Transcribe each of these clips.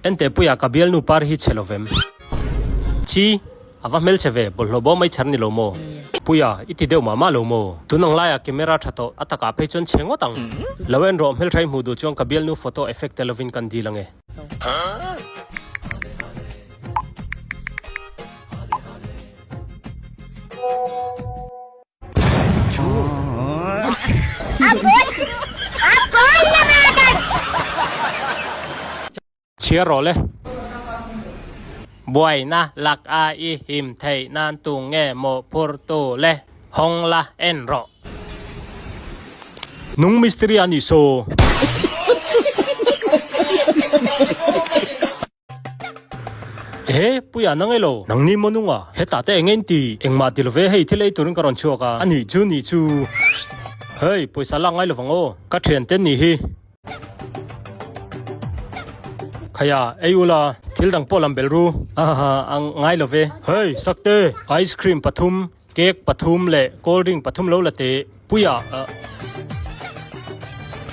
Enteh puia ka bialnu par hi chhe lovem. Chi, a va hmelchhe ve, bawlhhlawh bawm mai chhar ni lo maw? Puia, i ti deuh mah mah lo maw? Tun ang laiah camera tha tawh, a takah phei chuan chhe ngawt ang. Lo en rawh, hmeltha i hmuh duh chuan ka bialnu photo effect te lovin kan dil ange. Chhiar rawh le. Buaina lak a i him theih nan tu nge maw phur tu le hawng la en rawh. Nung mistiri a nih saw. Ehe, Puia nang elo, nang ni maw nunga, hetah te eng eng ti, engmah ti love hei thil ei turin ka rawn chhuak a, a nih chu nih chu. Hei, pawisa lak ngai lovang aw, ka thian te nih hi. Khaya, ei ula, thil dang pawh lam bel ru, ahaha, a ngai love. Hei, Sakte, ice cream pathum, cake pathum leh cold drink pathum lo la teh, Puia,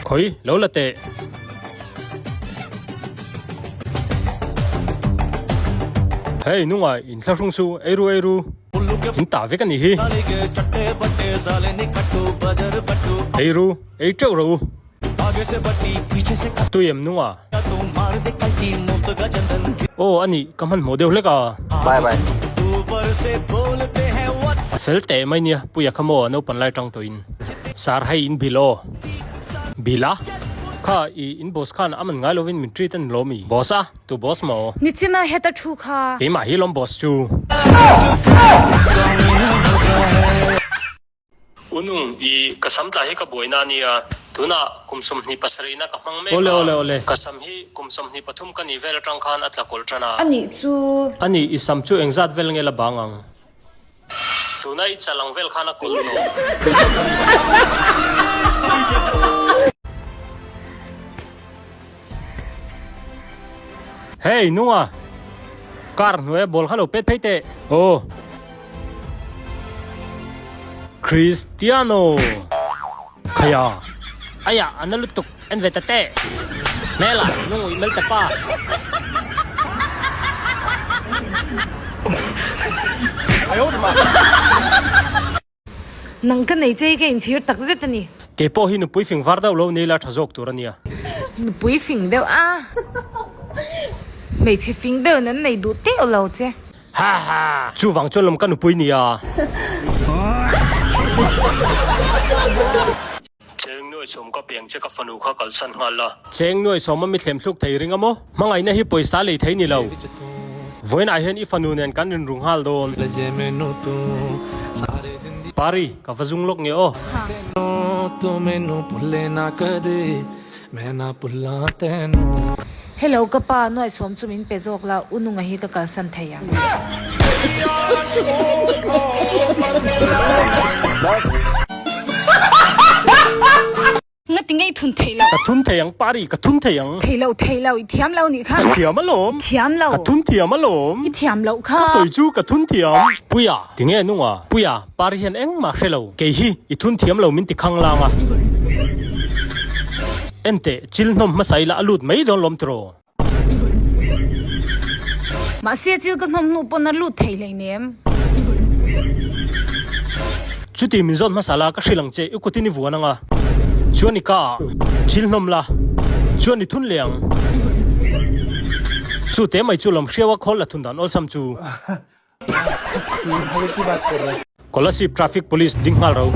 khawi lo la teh. Hei nunga inthlahrung chu ei ru ei ru, in tah vek a nih hi. Ei ru, ei teuh rawh u. A tui em nunga? Aw a nih, ka hmanhmawh deuh hlek a. A fel teh mai nia, Puia kha maw a naupan lai tang tawhin. Sar hei in bil aw. Bil a? Kha i in boss khan a man ngai lovin min treat a ni lo mi? Boss a? Tu boss maw? Nichina heta thu kha. Keimah hi lawm boss chu. Unung, i ka sam tla hi ka buaina a nia, tunah kum 27 na ka hmang mek a, ka sam hi kum 23 ka nih vel atang khan a tla kawlh tan a. A nih chu. A nih, i sam chu engzat vel nge la bang ang? Tuna i chal ang vel khan a kawlh tawh. Hey, Nunga! Car hnuaia ball kha lo pet phei teh. Aw. Cristiano! Khaya! Aiah, a na lutuk, en ve ta teh. Hmela, Nungu i mel ta pa. Nang ka nei che hi ka inchhir tak zet a ni. Kei pawh hi nupui fing var deuh lo ni ila tha zawk tur a nia. Nupui fing deuh a. Hmeichhe fing deuhin an nei duh teuh lo che. Ha ha. Chuvang chuan lawm ka nupui nia. Cheng nuai sawm ka piang che ka fanu kha kalsan nghal la. Cheng nuai sawm a mi thlem thluk thei ring a maw? Hmangaihna hi pawisa lei thei ni lo. Vawiinah hian i fanu nen kan rinru nghal dawn. Pari, ka va zung lawk nge aw. Hello ka pa, nuai sawm chu min pe zawk la, u nunga hi ka kalsan thei ang. Nga ti ngei thun thei lo. Ka thun thei ang Pari, ka thun thei ang. Thei lo, thei lo, i thiam lo nih kha. Ka thiam alawm. I thiam lo. Ka thun thiam alawm. I thiam loh kha. Ka sawi chu ka thun thiam. Puia, ti nge nunga? Puia, Pari hian engmah hre lo. Kei hi i thun thiam lo min ti khang lang a. Enteh, chil hnawm hmasa ila a lut mai dawn lawm tiraw? Mahse chil ka hnawm hnu pawn a lut thei hleinem. Chuti min zawt hmasa la ka hrilh ang che i kutin i vuan anga chuan i ka ah chil hnawm la chuan i thun leh ang. Chu te mai chu lawm hriau a khawl la thun dan awlsam chu. Kolasib Traffic Police ding nghal ro.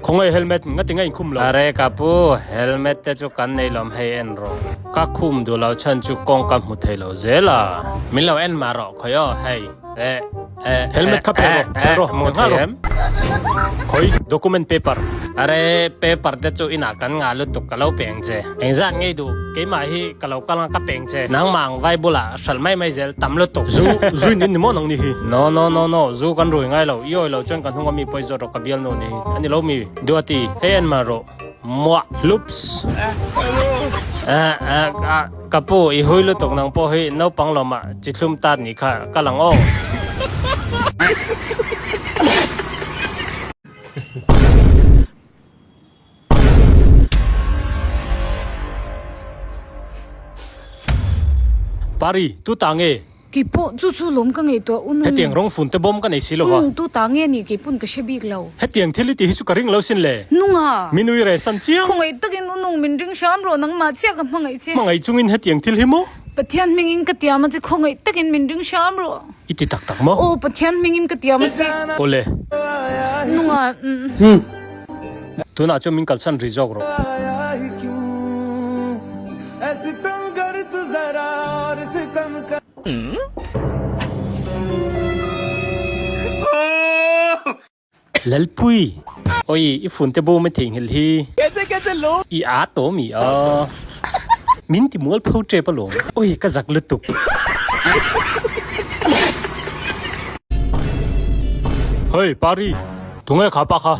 Khawngaih helmet nga tinga inkhum lo. Are ka pu, helmet te chu kan nei lawm hei en rawh. Ka khum duh lo chhan chu kawng ka hmu thei lo zel a. Min lo en mah rawh khawi aw hei eh eh Helmet kha phel rawh, phel rawh, phel nghal rawh. Khawi document paper. Are paper te chu inah kan ngah lutuk ka lo peng che. Engzat ngei duh, keimah hi ka lo kal ang ka peng che. Nangmah ang vai bulah hralh mai mai zel tam lutuk. Zu, zu in in ni maw nang ni hi? No, no, no, no, zu kan rui ngai lo, i awi lo chuan ka hnung a mi pawi zawt rawh ka bial nu ni hi. A ni lo mi? Duati, hei en mah rawh. Muah, hlups. Eh, eh, ah, ka pu, i hui lutuk nang pawh hi naupang lawmah chi thlum tat ni kha ka lang aw. Pari, tu ta nge? Kei pawh chu chu lawm ka ngaihtuah u nung. Hetiang rawng fun te bawm ka nei si lo va. U nung tu ta nge nih kei pawn ka hre bik lo. Hetiang thil i tih hi chu ka ring lo sin le. Nunga! Min ui reh san chiang. Khawngaih takin u nung min ring hram rawh nangmah chiah ka hmangaih che. Hmangaih chungin hetiang thil hi maw? Pathian hmingin ka tiam a che khawngaih takin min ring hram rawh. I ti tak tak maw? Aw Pathian hmingin ka tiam a che. Awle. Nunga umm. Tunah chuan min kalsan rih zawk rawh. Lalpui! Oi, i phone te bawm a theihnghilh hi. I aa tawh mi a. Min ti mual pho tep alawm. Oi, ka zak lutuk. Hei, Pari! Tunge kha pa kha?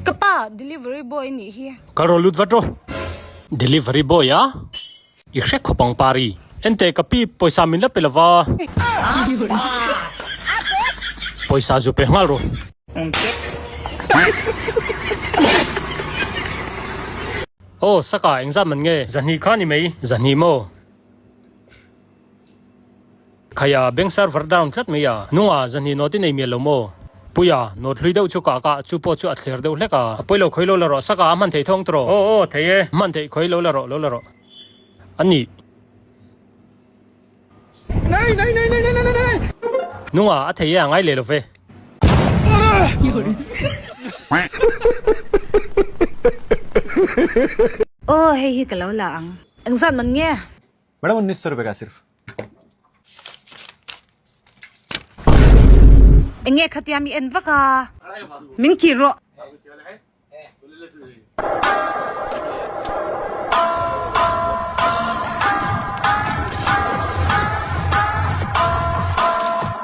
Ka pa, delivery boy nih hi. Ka rawn lut vat rawh. Delivery boy a? I hre khawp ang Pari. Enteh ka pi pawisa min la pe lova. Pawisa zu pe nghal rawh. Aw saka engzat man nge? Zahnih kha ni mai. Zahnih maw? Khaia bank server down tlat mai a. Nunga zahnih note i nei mial lo maw? Puia, note hlui deuh chu kah kah, chu pawh chu a thler deuh hlek a. A pawi lo khawi lo la rawh, saka a hman theih thawng tawh. Aw aw, thei e, hman theih khawi lo la rawh, lo la rawh. A nih. Nunga a thei e a ngai leh lo ve. Aw, hei hi ka lo la ang. Engzat man nge? Madam unnis so rupai ka sirf. Enge khatia mi en vak a? Min kir rawh.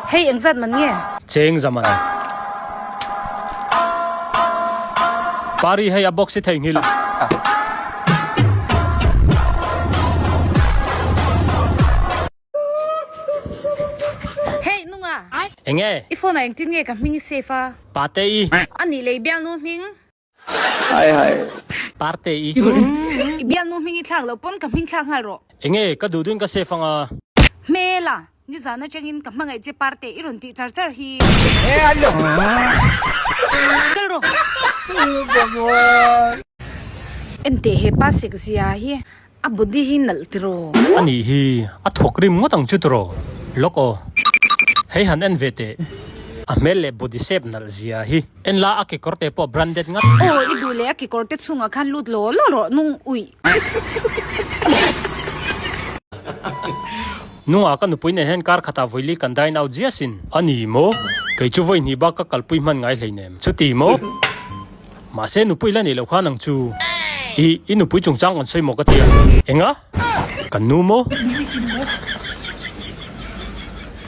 Hei engzat man nge? Cheng zaman. Pari hei a box i theihnghilh. Hey Nunga! Enge? I phone ah engtin nge ka hming i save a? Pate i. A nih leh i bialnu hming? Parte i. I bialnu hming i thlak loh pawn ka hming thlak nghal rawh. Enge? Ka duh duhin ka save anga. Hmela! Nizan atangin ka hmangaih che parte i rawn tih char char hi. Kal rawh. Enteh he pa sek zia hi a body hi nalh tiraw. A nih hi a thawk rim ngawt ang chu tiraw. Lawk aw. Hei han en ve teh. A hmel leh body shape nalh zia hi. En la a kekawr te pawh branded ngat. Aw i duh leh a kekawr te chhungah khan lut law law rawh nung uih. Nungah ka nupui nen hian kar khatah vawili kan dine out zia sin. A ni maw? Kei chu vawi hnih bak ka kalpui hman ngai hleinem. Chuti maw? Mahse nupui la neih loh khan ang chu. I, i nupui chungchang kan sawi maw ka tia. Enga? Kan nu maw?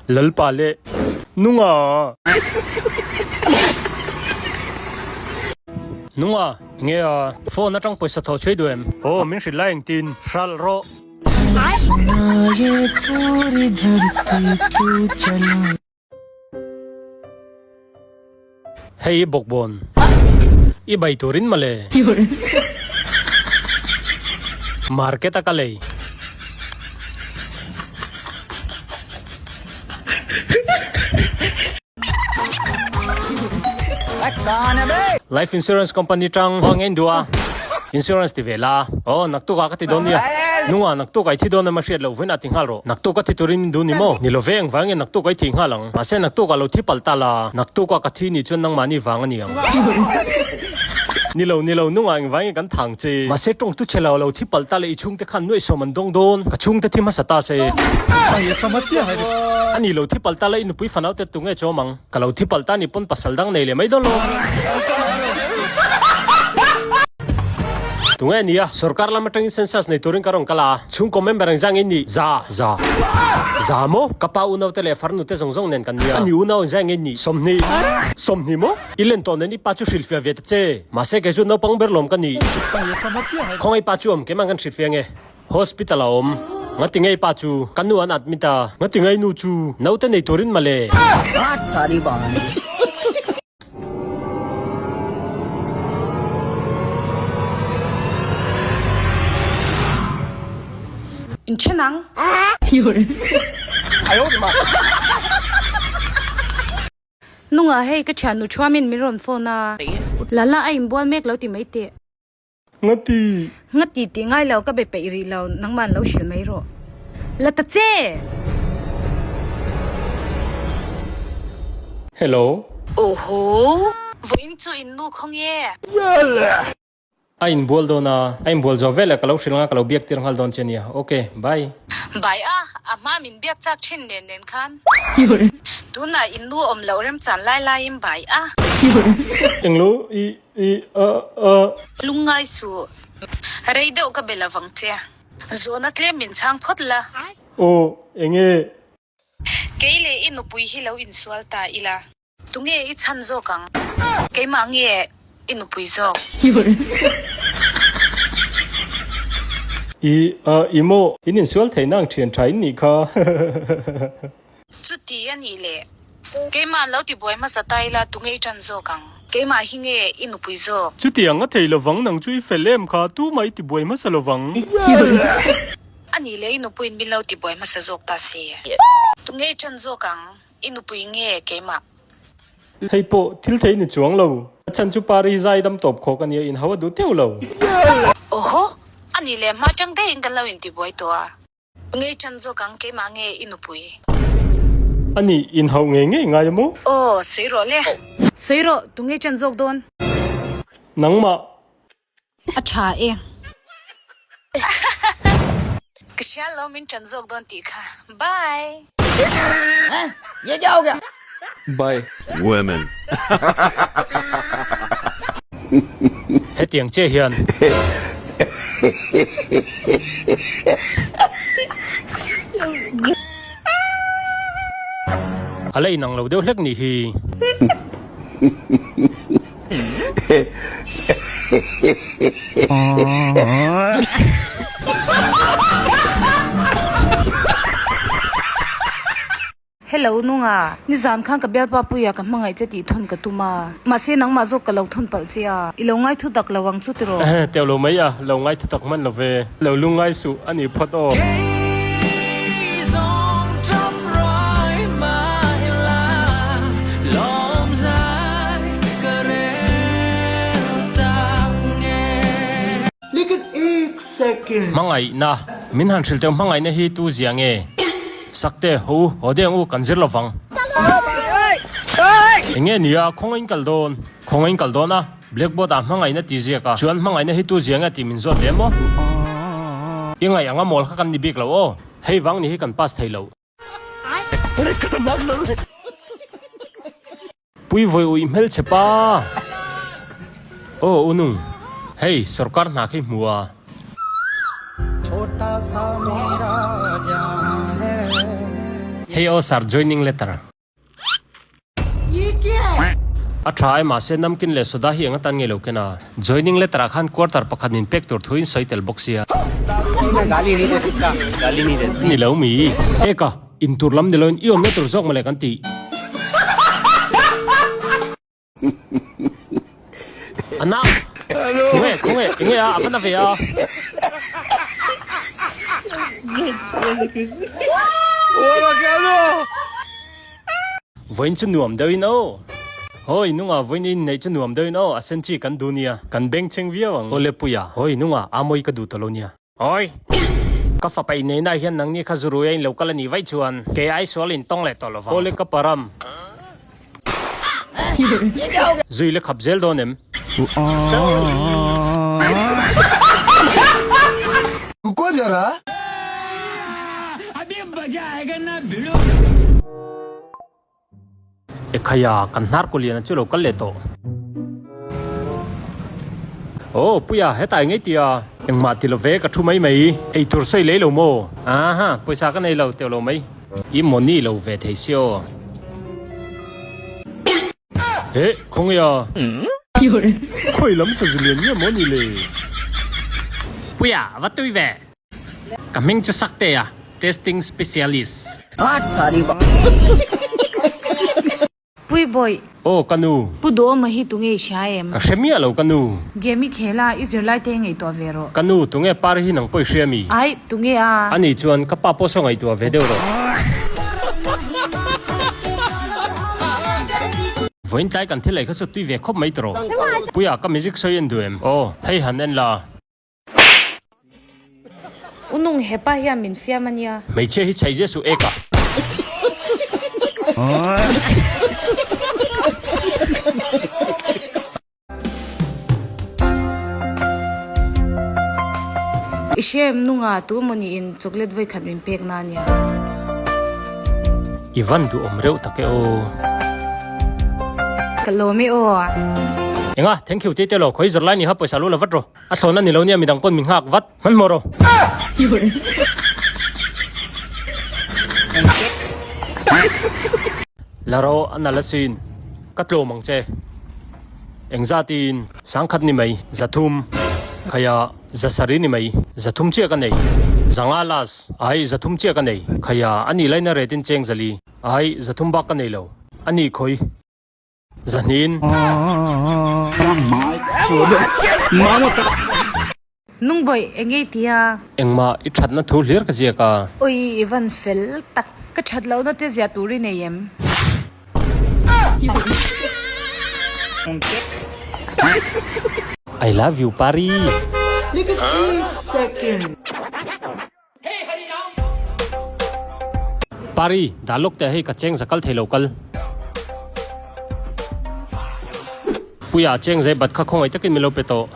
Lalpa leh Nunga! Nunga, nge a, phone atang pawisa thaw chhui duh em? Aw, min hrilh lai engtin? Hralh rawh. Hei i bawkbawn i bai turin mawle. Market a ka lei. Life insurance company tang hmang en duh a, insurance ti ve la. Aw, naktuk ah ka ti dawn nia. Nungah naktuk ah i thi dawn em a hriat loh vawiin ah ti nghal rawh. Naktuk a thi turin min duh ni maw? Ni lo ve, engvang nge naktuk ah i thih nghal ang? Mahse naktuk ah lo thi palh ta la, naktuk ah ka thi nih chuan nangmahni vang a ni ang. Ni lo, ni lo, nungah engvang nge kan thang che? Mahse tawng tu che lo, lo thi palh ta leh i chhungte khan nuaihsawm an dawng dawn, ka chhungte thi hmasa ta se. A ni lo thi palh ta leh i nupui fanau te tunge chawm ang? Ka lo thi palh ta ni pawn pasal dang nei leh mai dawn lo. Tunge nia, sorkar lam atangin census nei turin ka rawn kal a, chhungkaw member engzang in nih? Za. Za. Za maw? Ka pa unaute leh farnute zawng zawng nen kan nia. A ni unau engzang in nih? 20. 20 maw? I len tawh nen i pa chu hrilhfiah ve ta che. Mahse kei chu naupang ber lawm ka ni. Khawngaih pa chu awm keimah kan hrilhfiah nge? Hospital a awm. Ngati ngei pa chu ka nu an admit a. Ngati ngei nu chu naute nei turin mawle. Inthen ang. Nunga hei ka thiannu thuamin min rawn phone a. Lala a inbual mek lo ti mai teh. Ngati. Ngati tih ngai lo ka be peih rih lo nangman lo hrilh mai rawh. La ta che! Hello. Awhaw. Vawiin chu in nu khaw nge? A inbual dawn a, a inbual zawh veleh ka lo hrilh anga ka lo biak tir nghal dawn che nia. Ok, bye. Bye a, a hma min biak chak thin nen nen khan. Tunah in nu awm loh remchan lai laiin bye a. Englo i I a a. Lungngai suh. Rei deuh ka be lovang che. Zawhna tlem min chhang phawt la. Aw, enge? Kei leh i nupui hi lo insual ta ila. Tunge i chhan zawk ang? Keimah nge i nupui zawk? I a i maw? In insual theihna ang thian tha in nih kha. Chuti a nih leh, keimah lo tibuai hmasa ta ila tunge i ṭan zawk ang? Keimah hi nge i nupui zawk? Chutiang a thei lovang, nang chu i fel em kha, tumah i tibuai hmasa lovang. A nih leh i nupuiin min lo tibuai hmasa zawk ta si. Tunge i ṭan zawk ang, i nupui nge keimah? Hei pawh thil thei ni chuang lo. A chhan chu Pari zai dam tawp khawk a nia, inhau a duh teuh lo. Awhaw, a nih leh hma ṭang daihin kan lo intibuai tawh a. Ngei ṭan zawk ang, keimah nge i nupui? A nih, inhauh ngei ngei ngai a maw? Aw, sawi rawh le. Sawi rawh, tu ngei ṭan zawk dawn? Nangmah. A ṭha e. Ka hria lo min ṭan zawk dawn tih kha. Bye! Bye. Women. Hetiang che hian. A la inang lo deuh hlek nih hi. Hello Nunga, nizan khan ka bialpa puia ka hmangaih che tih thun ka tum a, mahse nangmah zawk ka lo thun palh che a, i lo ngai thu tak lo ang chu tiraw? Ehe, teuh lo mai a, lo ngai thu tak hman lo ve. Lo lungngai suh a ni phawt aw. Hmangaihna, min han hrilh teuh hmangaihna hi tu zia nge? Sakte, haw u, haw deng u, kan zir lovang. Eng nge nia, khawngaih kal dawn? Khawngaih kal dawn a, blackboard ah hmangaihna ti ziak a, chuan hmangaihna hi tu zia nge tih min zawt ve maw? I ngaih anga mawl kha kan ni bik lo aw, hei vang ni hi kan pass thei lo. Pui vawi uih hmel che pa. Aw u nung. Hei sorkar hna khi hmu a. Hei aw sir joining letter. A tha ai mahse namkin leh soda hi eng atan ngei lo ken a. Joining letter ah khan quarter pakhat nin pek tur thuin sawi tel bawk sia. Ni lo mi. Eka. Intur lam ni loin i awmna tur zawk mawle kan ti. Anna! Khawnge, khawnge, enge a, a va na ve a. Vawiin chu nuam deuhin aw. Hawi nunga vawiin in neih chu nuam deuhin aw, a sen chi kan duh nia, kan bengchheng viau ang. Awle puia, hawi nunga, a mawi ka duh ta lo nia. Awi! Ka fapa inneihna hian nangni kha zuruia in lo kal a nih vaih chuan kei ai sual in tawng leh tawh lo vang. Awle ka param. Zui le khap zel dawn em? Ruko zara. Ekhaya, kan hnar kaw lian a chu lo kal leh tawh. Aw, Puia, hetah i ngei tia. Engmah ti lo ve, ka thu mai mai. Ei tur sawi lei lo maw? Aha, pawisa ka nei lo teuh lo mai. I money lo ve thei si aw. He, khawnge a? Khawi lam sazu lian nge maw ni le? Puia, va tui ve. Ka hming chu Saktea, testing specialist. Pui Bawih. Aw ka nu. Pu Duhawma hi tunge i hria em? Ka hre miah lo ka nu. Game i khel a, i zirlai te ngaihtuah ve rawh. Ka nu, tunge par hi nang pawh i hria mi? Aih, tunge a? Ani chuan ka pa pawh saw ngaihtuah ve deuh rawh. Vawiin tlai kan thil ei kha chu tui ve khawp mai tawh rawh. Puia, ka music sawi en duh em? Aw, hei han en la. U nung hepa hian min fiam a nia. Hmeichhia hi chhai zia suh ek a. I hria em nunga tu emaw niin chocolate vawi khat min pek na nia. I van duhawm reuh tak e aw. Ka lawm e aw. Enga, thank you tete lo, khawi zawrh lai ni kha pawisa lu la vat rawh. A thlawn a ni lo nia midang pawn min nghak vat hmanhmawh rawh. La rawh a nal asin ka tlawm ang che. Engzatin sangkhat ni mai zathum khaia zasari ni mai zathum chiah ka nei. Zanga las ai zathum chiah ka nei khaia a nih laina retin cheng zali ai zathum bak ka nei lo a ni khawi. Zahnin. Nungbawih eng ei tia? Engmah i thatna thu hlir ka ziak a. Ui i van fel tak. Ka that lohna te ziah tur i nei em? I love you Pari. Pari, dah lawk teh hei ka cheng zakal thei lo kal. Puia, cheng zai bat kha khawngaih takin min lo pe tawh.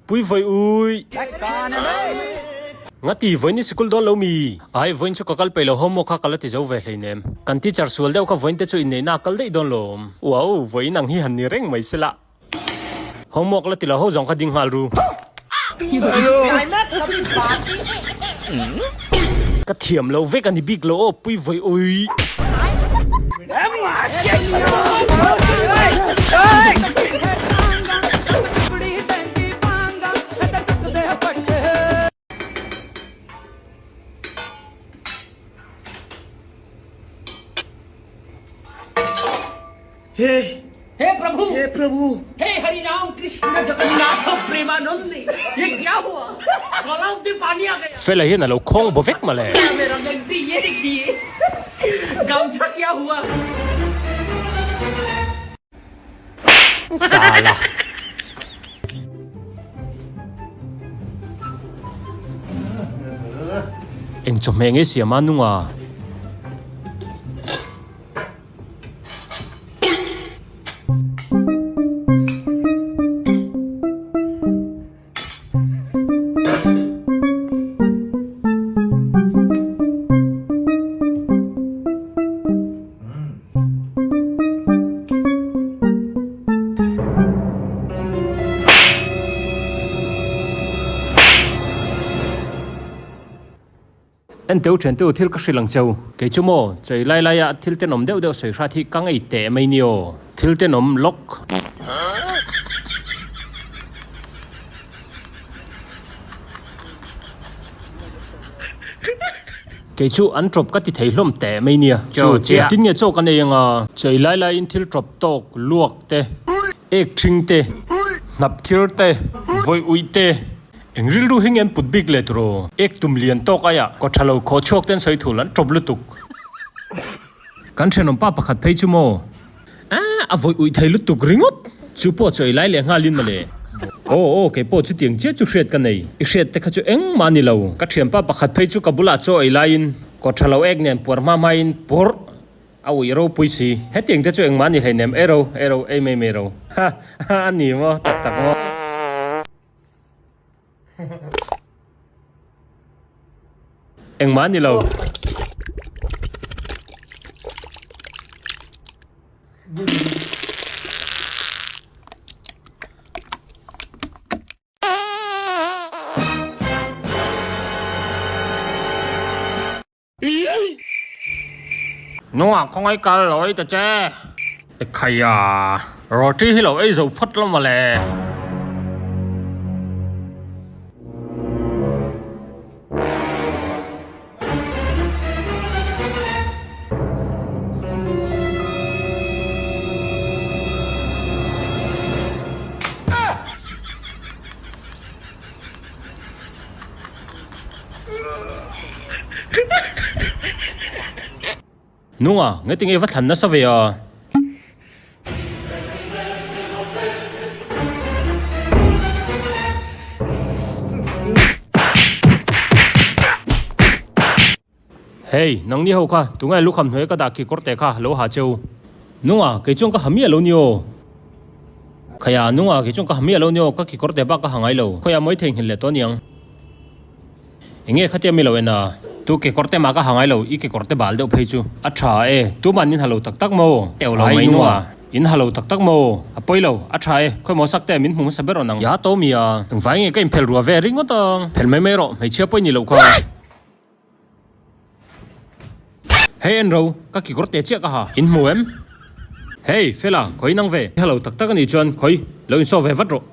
Pui vawi ui. Ngati vawiin i sikul dawn lo mi? Ai, vawiin chu ka kal peih lo, homework kha ka la ti zo ve hleinem. Kan teacher sual deuh kha vawiin te chu inneihna a kal daih dawn lawm. Uau, vawiin ang hi han ni reng mai sela. Homework la ti lo ho zawng kha ding nghal ru. Ka thiam lo vek a ni bik lo aw pui vawi ui. Fela hian a lo khawng baw vek mawle. Sala. Eng chawhmeh nge siam a nunga? En teu thian teu thil ka hrilh ang cheu. Kei chu maw, chei lai lai ah thil tenawm deuh deuh sawi hrat hi ka ngei teh mai ni aw. Thil tenawm lawk. Kei chu an tawp ka ti thei hlawm teh mai nia. Chu chiah. Engtin nge chaw kan ei anga? Chei lai lai in thil tawp tawk, luak te, ek thing te, hnap khir te, vawi uih te, Eng rilru hi nge an put bik leh turaw? Ek tum lian tawk aiah kaw tha lo khaw chhuak ten sawi thul an tawp lutuk. Kan thenawm pa pakhat phei chu maw? Aah a vawi uih thei lutuk ringawt. Chu pawh chu ei lai leh nghalin mawle. Aw aw kei pawh chutiang chiah chu hriat ka nei. I hriat te kha chu engmah a ni lo. Ka thianpa pakhat phei chu ka bulah chaw ei laiin kaw tha lo ek nen puar hma hmain pawrh A uih ropui si. Hetiang te chu engmah ni hleinem ei ro, ei ro, ei mai mai ro. Ha ha a ni maw tak tak maw. Engmah ni lo. Nungah khawngaih kal lo ei ta che. Ekhaiah, roti hi lo ei zo phawt lo mawle. Nunga, nge tinge va thlan nasa ve a? Hey, nangni ho kha, tungai lukham hnuai ka dah kekawr teh kha lo ha cheu. Nunga, kei chuan ka ha miah lo ni aw. Khaya, nunga, kei chuan ka ha miah lo ni aw, ka kekawr teh bak ka ha ngai lo. Khawiah mawi theihnghilh leh tawh aniang. Enge khatia mi lo en a? Tu kekawr te mah ka ha ngai lo, i kekawr te bal deuh phei chu. A tha e, tuman in ha lo tak tak maw? Teuh lo mai nua. In ha lo tak tak maw? A pawi lo, a tha e, khawi maw sak te min hmu hmasa ber rawn ang. Ya to mi a, engvai nge ka inphel rua ve ringawt ang. Phel mai mai rawh, hmeichhia pawi ni loh kha. Hei en ro, ka kekawr te chiah ka ha, in hmu em? Hei, Fela, khawi nang ve? I ha lo tak tak a nih chuan khawi, lo insaw ve vat rawh.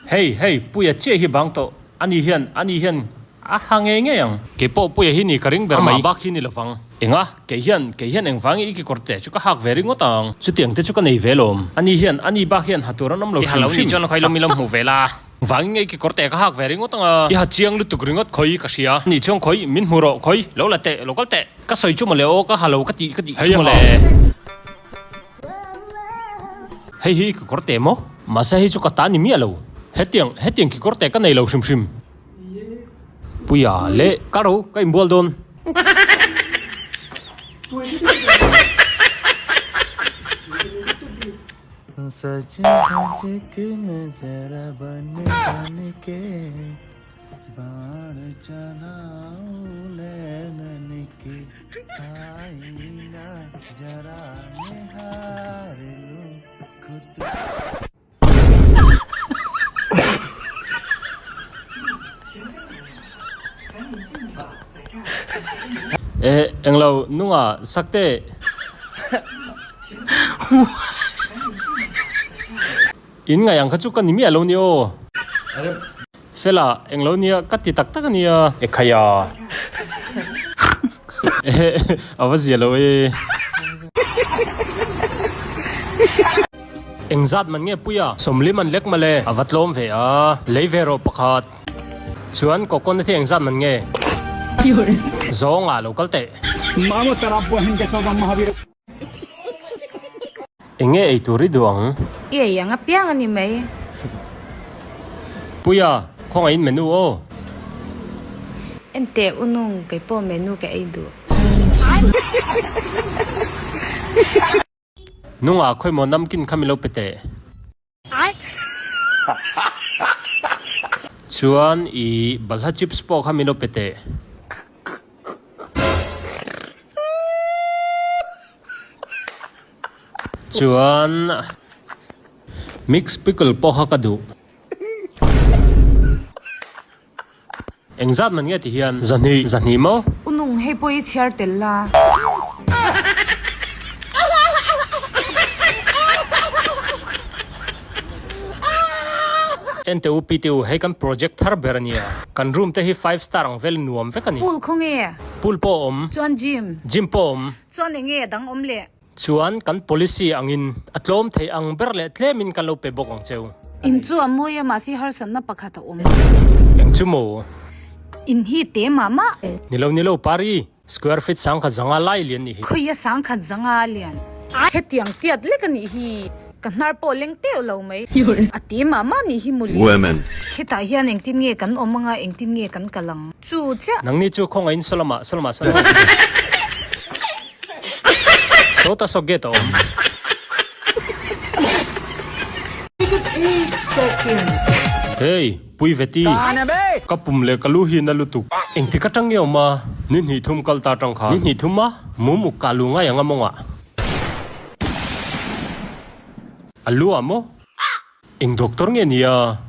Hei, hei, Puia chiah hi bang tawh, ani hian, ani hian a ha ngei ngei ang. Kei pawh Puia hi ni ka ring ber mai. Amah bak hi ni lovang. Enga, kei hian, kei hian engvangin i kekawr te chu ka hak ve ringawt ang. Chutiang te chu ka nei ve lawm. Ani hian, ani bak hian ha tur an awm lo hrim hrim. Tak tak. Engvangin nge i kekawr te ka hak ve ringawt ang a. I ha chiang lutuk ringawt khawi ka hria. Ani chuan khawi, min hmu rawh khawi, lo la teh, lo kal teh. Ka sawi chu mawle aw, ka ha lo ka tih ka tih chu mawle. Hei hi kekawr te maw? Mahse hei chu ka ta ni miah lo. Hetiang, hetiang kekawr te ka nei lo hrim hrim. Puia leh ka ro ka inbual dawn. Eh, englo nunga sakte. In ngaih ang kha chu ka ni miah lo ni aw. Fela, englo nia ka ti tak tak a nia. Ekhaya. Ehe, a va zia lo e. Engzat man nge puia? Sawmlim an lek mawle. A va tlawm ve a. Lei ve rawh pakhat. Chuan coconut hi engzat man nge? Zawngah lo kal teh. Enge ei tur i duh ang? I ei ang apiang a ni mai. Puia, khawngaihin menu aw. Enteh u nung, kei pawh menu ka ei duh. Nungah khawimaw namkin kha mi lo pe teh. Chuan i balhla chips pawh kha min lo pe teh. Chuan mix pickle pawh kha ka duh. Engzat man nge ti hian? Zahnih, zahnih maw? U nung hei pawh i chhiar tel la. Ente u Pi te u, hei kan project thar ber a nia. Kan room te hi five star ang vel nuam vek a ni. Pool khaw nge? Pool pawh a awm. Chuan gym? Gym pawh a awm. Chuan enge a dang awm leh? Chuan kan policy angin a tlawm thei ang ber leh tlemin kan lo pe bawk ang cheu. In chu a mawi a mahse harsatna pakhat a awm. Eng chu maw? In hi te mah mah. Ni lo ni lo Pari, square feet sangkhat zanga lai lian nih hi. Khawi a sangkhat zanga lian. Hetiang tiat lek a nih hi. Ka hnar pawh leng teuh lo mai. A te mah mah nih hi mawle. Hetah hian engtin nge kan awm anga engtin nge kan kal ang. Chu chiah. Nangni chu khawngaihin Solomah, Solomah, Solomah. Sawta saw gate a awm. Hey, pui veti. Ka pum leh ka lu hi na lutuk. Engtik atang nge awm a? Ni hnih thum kal ta atang khan. Ni hnih thum a? Mum uk ka lu ngai ang a mawngah. A lu ah maw? Eng doctor nge nia?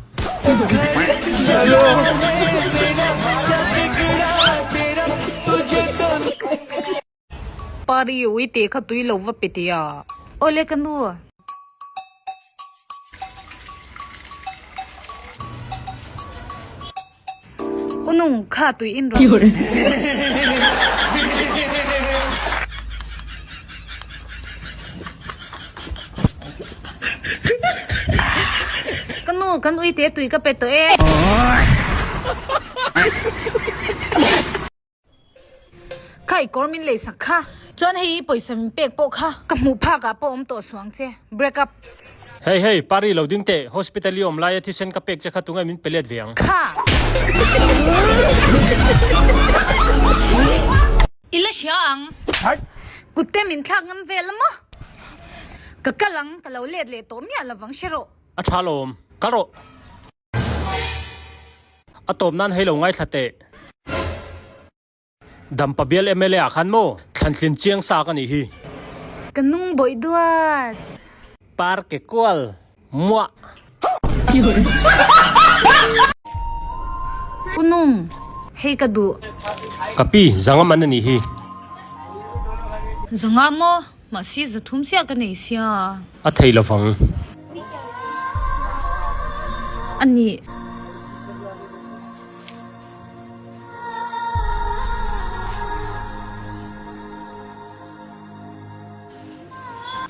Pari uite kha tui lo va pe teh a. Awle ka nu. U nung kha tui in rawh. Ka nu kan uite tui ka pe tawh e. Kha i kawr min lei sak kha. Chuan hei i pawisa min pek pawh kha. Ka hmuh phak ah pawh awm tawh suang che. Break up. Hey hey, Pari lo ding teh, hospital i awm laia thisen ka pek che kha tunge min pe let ve ang. Kha! I la hria ang. Kut te min thlak ngam vel a maw? Ka kal ang, ka lo let leh tawh miah lovang hre rawh. A tha lawm, kal rawh. A tawp nan hei lo ngaithla teh. Dampa bial mla ah khan maw thlantlin chiang sa ka nih hi. Ka nung bawih duat. Par ke kual muah. U nung, hei ka duh. Ka pi, zanga man a nih hi. Zanga maw? Mahse zathum chiah ka nei sia. A thei lovang. A nih.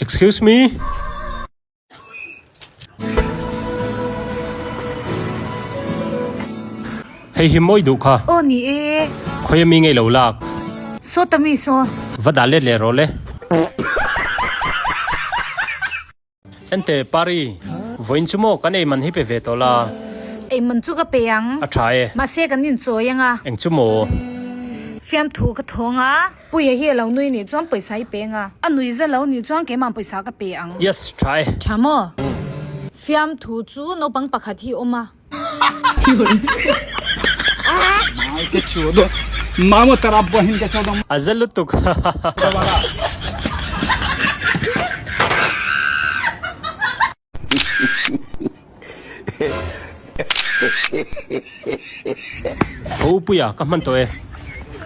Excuse me. Hei hi mawi duh kha. Aw ni e. Khawi ami ngei lo lak. Saw ta mi saw. Va dah let leh rawh le. Ente Pari, vawiin chu maw kan eiman hi pe ve tawh la. Eiman chu ka pe ang. A tha e. Mahse kan inchawi ang a. Eng chu maw? Fiamthu ka thawng a. Puia hi a lo nui nih chuan pawisa i peng a, a nui za lo nih chuan keimah pawisa ka pe ang. Yes, tha e. Tha maw? Fiamthu chu naupang pakhat hi awm a. A za lutuk. Ho puia ka hman tawh e.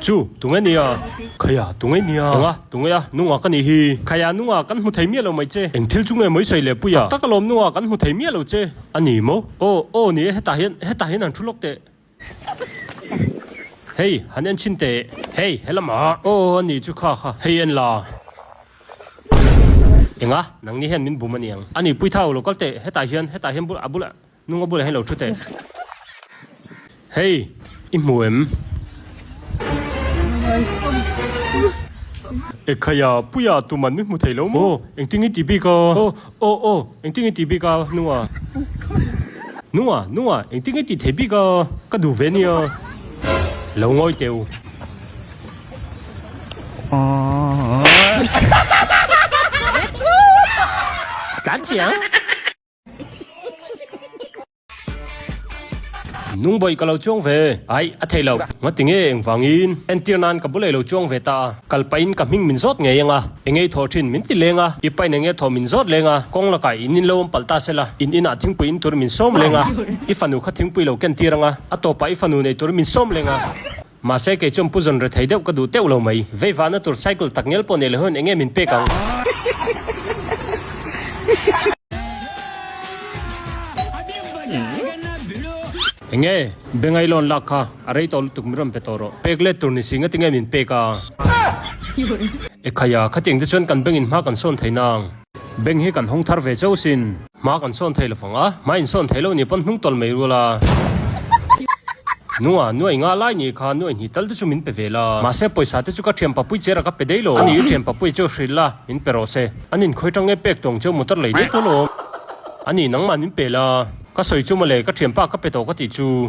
Chu, tunge nia? Khaia, tunge nia? Enga, tunge a, nunga ka nih hi. Khaia, nunga kan hmu thei miah lo mai che. Eng thil chu nge mai sawi leh puia? Tak tak alawm nunga kan hmu thei miah lo che. A ni maw? Aw, aw ni e, hetah hian, hetah hian han thu lawk teh. Hei, han en chhin teh. Hei, helamah. Aw, a ni chu kha kha. Hei en la. Enga, nangni hian min bum a niang. A ni, Puithau, lo kal teh. Hetah hian, hetah hian a bulah, nunga bulah hian lo thu teh. Hei, i hmu em? Ekhaya, Puia, tuman min hmu thei lo maw? Aw, engtin i ti bik a? Aw, aw, aw, engtin i ti bik a, Nunga? Nunga, Nunga, engtin i ti thei bik a? Ka duh ve nia. Lo ngawi teh u. Tlan chiang. Nung bawih ka lo chuang ve. Aih, a thei lo. Ngati nge engvangin? Entir nan ka bulei lo chuang ve ta a. Kal pahin ka hming min zawt ngei ang a. Engei thawh thin min ti leng a. I pain enge thawh min zawt leng a. Kawng lakah in in lo awm palh ta sela. In inah thingpui in tur min sawm leng a. I fanu kha thingpui lo ken tir ang a. A tawpah i fanu nei tur min sawm leng a. Mahse kei chuan pu zawn rethei deuh ka duh teuh lo mai. Vei vahna tur cycle tak ngel pawh nei lo hian enge min pek ang? Enge? Bengai loan lak kha a rei tawh lutuk min rawn pe tawh rawh. Pek let tur ni si ngati nge min pek a? Ekhaya, khatiang te chuan kan bengin hma kan sawn thei nang. Beng hi kan hawng thar ve chauh sin. Hma kan sawn thei lovang a, hma in sawn thei lo ni pawn hnung tawlh mai rual a. Nunga, nuai nga lai ni kha nuai hnih tal te chu min pe ve la. Mahse pawisa te chu ka thian papui chera ka pe dei lo. Ani i thian papui chu hrilh la, min pe rawh se. An inkhawi tang nge pek tawng cheu motor lei daih tawh lo. Ani nangmah min pe la. Ka sawi chu mawle, ka thianpa ka pe tawh ka tih chu.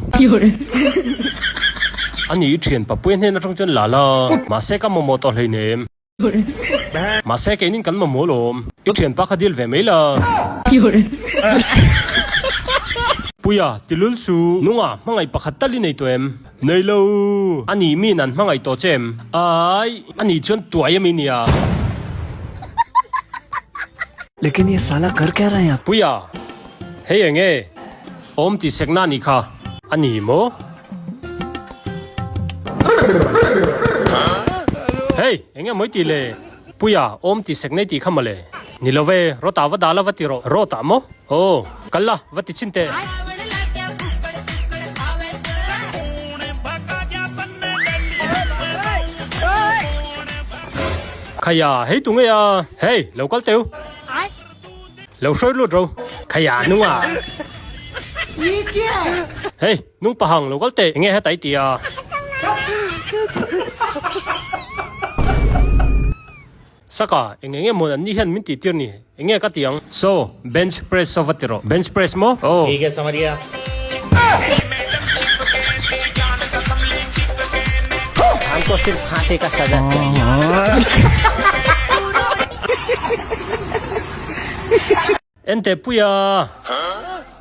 Ani i thian papui hnen atang chuan la la. Mahse ka mamawh tawh hleinem. Mahse keinin kan mamawh lawm. I thianpa kha dil ve mai la. Puia, tilul chu nunga hmangaih pakhat tal i nei tawh em? Nei lo. A nih mi nan hmangaih tawh che em? Ai, a nih chuan tuai ami nia. Lekin ye sala kar kya raha hai. Puia, hei enge? Awm tih sekna a nih kha. A ni maw? Hey, enge mawi tih le? Puia, awm ti sek nei tih kha mawle. Ni lo ve, Rawtah va dah la va ti rawh. Rawtah maw? Aw, kal la, va ti chhin teh. Khaia, hei tu ngei a? Hei, lo kal teu. Lo hruai lut ro. Khaia, nunga. Hei, nung pahang lo kal teh. Enge heta i ti a? Saka, eng enge mawn an ni hian min tih tir ni? Enge ka ti ang? So, bench press saw va ti rawh. Bench press maw? Aw. Theek hai samajh gaya. Hamko sirf phansi ka saza chahiye. Ente puia!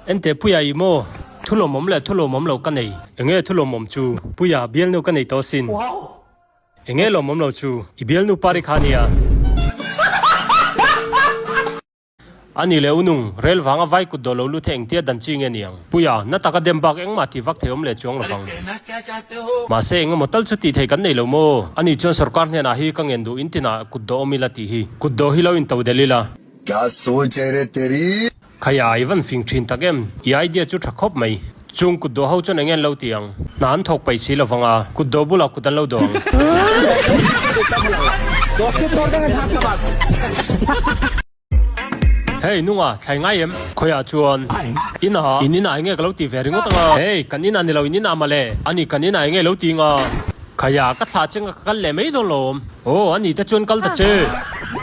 Ente puia i maw? Thu lawmawm leh thu lawmawm lo ka nei. Enge thu lawmawm chu? Puia, bialnu ka nei tawh sin. Enge lawmawm lo chu i bialnu pari kha nia. Ani leh unung, rel vanga vai kut dawh lo lut hi engtia dan chi nge niang? Puia, na taka dem bak engmah tih vak thei awm leh chuang lovang. Mahse engemaw tal chu tih thei kan nei lo maw? Ani chuan sorkar hnenah hi ka ngen duh in tinah kut dawh awm ila tih hi. Kut dawh hi lo in to del ila. Kya soch hai re teri? Khaia i van fing thin tak em? I idea chu tha khawp mai. Chung kut dawh ho chuan eng nge an lo ti ang? Hna an thawk paih si lovang a, kut dawh bulah kut an lo dawh ang. Hey nunga, thlai ngai em? Khawiah chuan inah, in inah enge ka lo ti ve ringawt ang a? Hey, kan inah ni lo, in inah mawle. Ani kan inah enge lo ti ang a? Khaia, ka thlah cheng a ka kal leh mai dawn lo awm. Aw, ani te chuan kal ta che.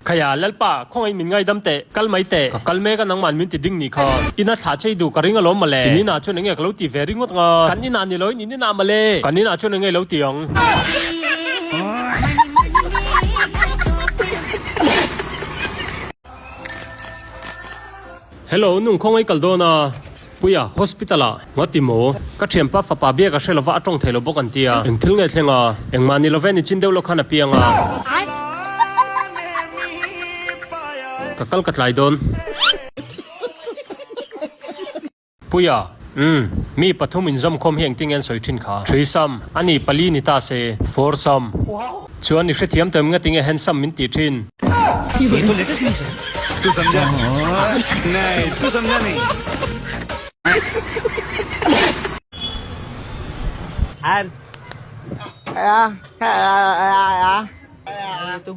Khaia, Lalpa, khawngaih min ngaidam teh, kal mai teh. Ka kal mek a nangman min ti ding nih kha. Ina thlah chei duh ka ring alawm mawle. In inah chuan enge ka lo ti ve ringawt nga. Kan inah ni loin in inah mawle. Kan inah chuan enge lo ti ang. Hello, nung khawngaih kal dawn a. Puia, hospital ah ngati maw? Ka thianpa fapa biak a hre lova a tawng thei lo bawk an ti a. Eng thil nge thleng a? Engmah ni love ni chin deuh lo khan a piang a. Ka kal ka tlai dawn. Puia, umm, mi pathum inzawmkhawm hi engtin nge an sawi thin kha? Threesome, a ni pali ni ta se, foursome. Chuan i hrethiam tawh em ngati nge handsome min tih thin?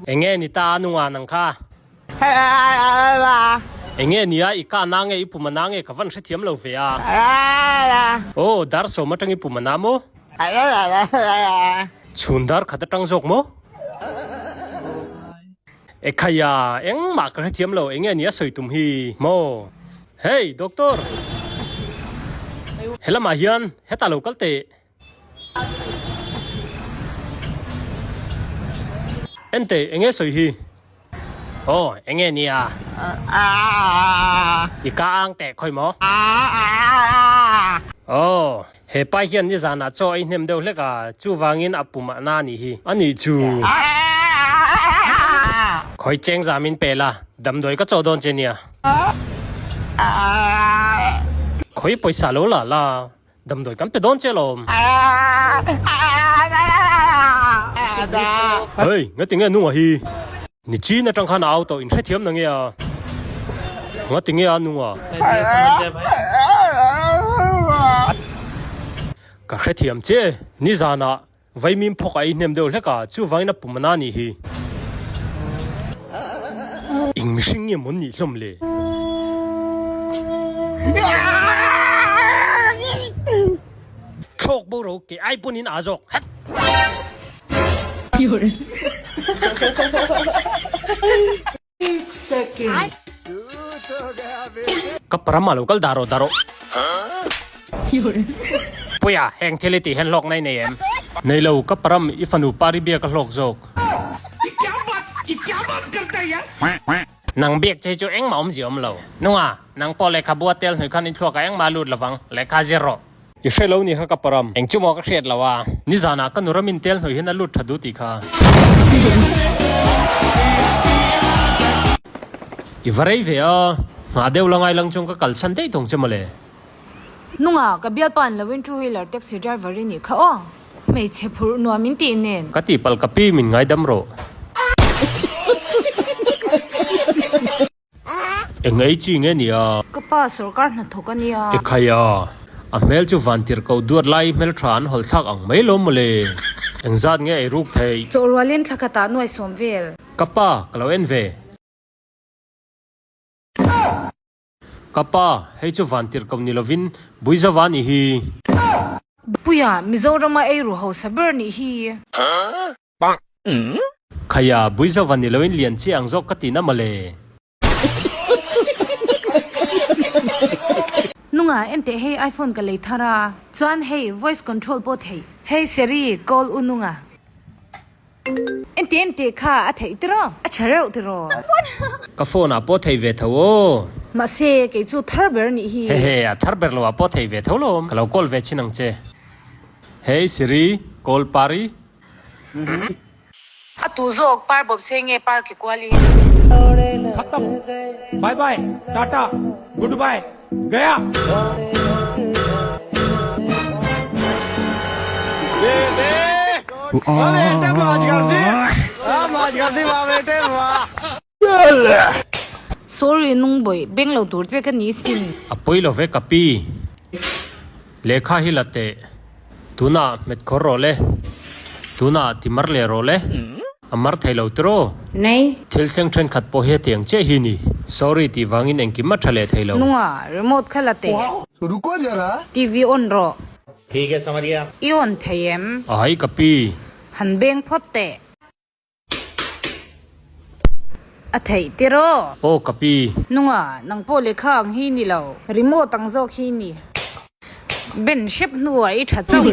Enge ni ta a nunga nang kha? Enge nia i ka na nge i pum a na nge ka van hrethiam lo ve a. Aw dar sawm atang i pum a na maw? Chhun dar khat atang zawk maw? Ekhaya, engmah ka hrethiam lo, enge nia sawi tum hi maw? Hey, doctor! Helamah hian hetah lo kal teh. Enteh, enge sawi hi? Aw, enge nia? I ka ang teh khawi maw? Aw, he pa hian nizanah chaw ei hnem deuh hlek a, chuvangin a pum ah na anih hi. Anih chu. Khawi cheng zam in pe la, damdawi ka chaw dawn che nia. Khawi pawisa lo la la, Damdawi kan pe dawn che alawm. Hei, ngati nge nunga hi? Ni chin atang khan a au tawh, in hrethiam na nge a? Ngati nge a nunga? Ka hrethiam che, nizanah Vaimim phawk a ei hnem deuh hlek a, chuvangin a pum a na nih hi. Eng mihring nge mawn nih hlawm le? Thlawk bo ro ke ai pawn in aa zawk hat. Ka param ah lo kal dah rawh dah rawh. Puia, heng thil i tih hian hlawk nai nei em? Nei lo, ka param i fanu pari biak a hlawk zawk. Nang biak che hi chu engmah awmzia awm lo. Nunga, nang pawh lehkhabu a tel hnuai khan i thluak ah engmah a lut lovang, lehkha zir rawh. I hre lo ni kha ka param. Eng chu maw ka hriat lo a. Nizanah ka nu ramin tel hnuai hian a lut tha duh tih kha. I va rei ve a. Nghah deuh la ngai lang chuan ka kalsan daih tawng che mawle. Nunga, ka bialpa an lo in two wheeler taxi driver i nih kha aw. Hmeichhe phurh nuam in tih nen. Ka tihpalh ka pi min ngaidam rawh. Eng ei chi nge nia? Ka pa sawrkar hnathawk a nia. Ekhai a, a hmel chu vantirhkoh duat lai hmeltha an hawlh thlak ang mai lo mawle. Engzat nge ei ruk theih? Chawh rualin thla khatah nuai sawm vel. Ka pa, ka lo en ve. Ka pa, hei chu vantirhkoh ni lovin Buizava nih hi. Puia, Mizorama ei ru hausa ber nih hi. Khaia, Buizava ni loin lian chiah ang zawk ka ti na mawle. Nunga, enteh hei iPhone ka lei thar a, chuan hei voice control pawh theih. Hey Siri, call u Nunga. Enteh enteh kha a theih tiraw? A tha reuh tiraw? Ka phone ah pawh thei ve tho aw. Mahse, kei chu thar ber nih hi. Hehe, a thar ber lo ah pawh thei ve tho lawm. Ka lo call ve chin ang che. Hey Siri, call Pari. A tu zawk par bawp se nge par ke kual i? Khatam bye bye tata good bye gaya. Sorry nung bawih beng lo tur che ka ni sin. A pawi lo ve ka pi. Lehkha hi la teh. Tunah hmet khawr rawh le. Tunah ti mar leh rawh le. A mar thei lo tiraw? Nei. Thil thleng thenkhat pawh hi hetiang chiah hi ni. Sorry tih vangin engkim a tha leh thei lo. Nunga, remote kha la teh. Ruko zara. TV on rawh. I on thei em? Ai ka pi. Han beng phawt teh. A theih tiraw? Aw ka pi. Nunga, nang pawh lehkha ang hi ni lo. Remote ang zawk hi ni. Ben hrep hnuah i tha chauh.